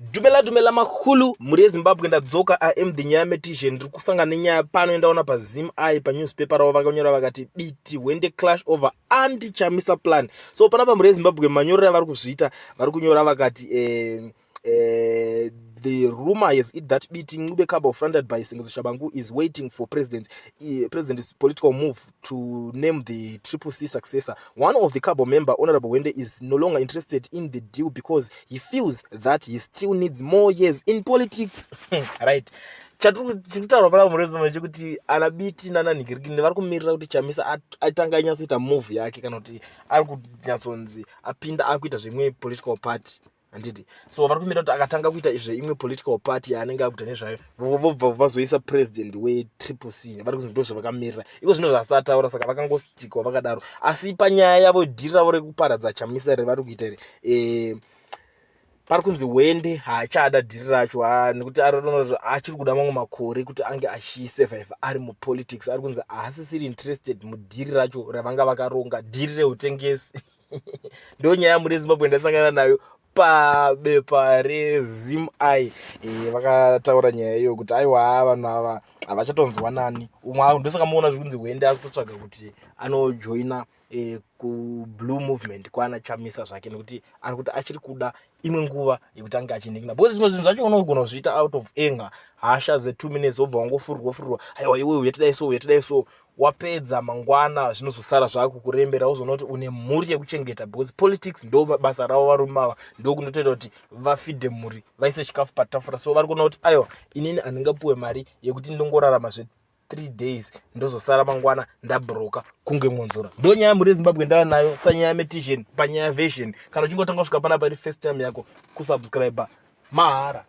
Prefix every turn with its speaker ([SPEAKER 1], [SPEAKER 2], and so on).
[SPEAKER 1] Dumela dumela makhulu mhuri yeZimbabwe, ndadzoka. I am the nyaya metician. Ndiri kusangana nenyaya pano yandaona paZim Eye, panewspaper ravo. Vakanyora vakati, "Biti Hwende clash over anti Chamisa plan." So panapa, mhuri yeZimbabwe, manyorero avari kuzviita, vari kunyora vakati "The rumor has it that Biti Ncube cabal fronted by Sengezo Tshabangu is waiting for president's political move to name the Triple C successor. One of the cabal member, Honorable Hwende, is no longer interested in the deal because he feels that he still needs more years in politics." Right, chatiri kutaurwa panapa, mhuri yeZimbabwe, chekuti ana Biti nananhikirikini vari kumirira kuti Chamisa atanga anyatsoita move yake, kana kuti ari kunyatsonzi apinda akuita zvimwe political party, handiti? So vari kumirira kuti akatanga kuita zveimwe political party yaanenge akuita nezvayo, vobva vazoisa president weTriple C. Vari kuzi ndo zvavakamirira iko zvino zvasataura, saka vakangostikwa vakadaro. Asi panyaya yavo, dhiri ravo rekuparadza Chamisa revari kuita iri, pari kunzi Hwende haachada dhiri racho nekuti achiri kuda mamwe makore kuti ange achisurvive ari mupolitics. Ari kunzi haasisiri interested mudhiri racho ravanga vakaronga, dhiri reutengesi. Ndo nyaya, muri Zimbabwe, ndasangana nayo pabepa reZim Eye. Vakataura nyaya iyo kuti aiwa, vanhu ava havachatonzwanani. Umwe, ndosaka muona zvikunzi Hwende akutotsvaga kuti anojoina kublue movement kwana Chamisa zvake, nekuti ari kuti achiri kuda imwe nguva yekuti ange achiningina, because zvimwe zvinhu zvacho unogona kuzviita out of anger, hasha ze2 minutes, wobva wangofurirwa furirwa, "Aiwa iwe, uyatidai so, uyatidai so." Wapedza, mangwana zvinozosara zvakukurembera, uzoona kuti une mhuri yekuchengeta, because politics ndo basa ravo varume ava, ndokunotoita kuti vafidhe mhuri, vaise chikafu patafura. So vari kuona kuti aiwa, inini handingapuwe mari yekuti ndongorarama zve3 days, ndozosara mangwana ndabhuroka kunge mwonzora. Ndo nyaya, mhuri yeZimbabwe, ndava nayo sanyaya metician panyaya version. Kana uchingotanga kusvika panapa iri first time yako, kusubscribe mahara.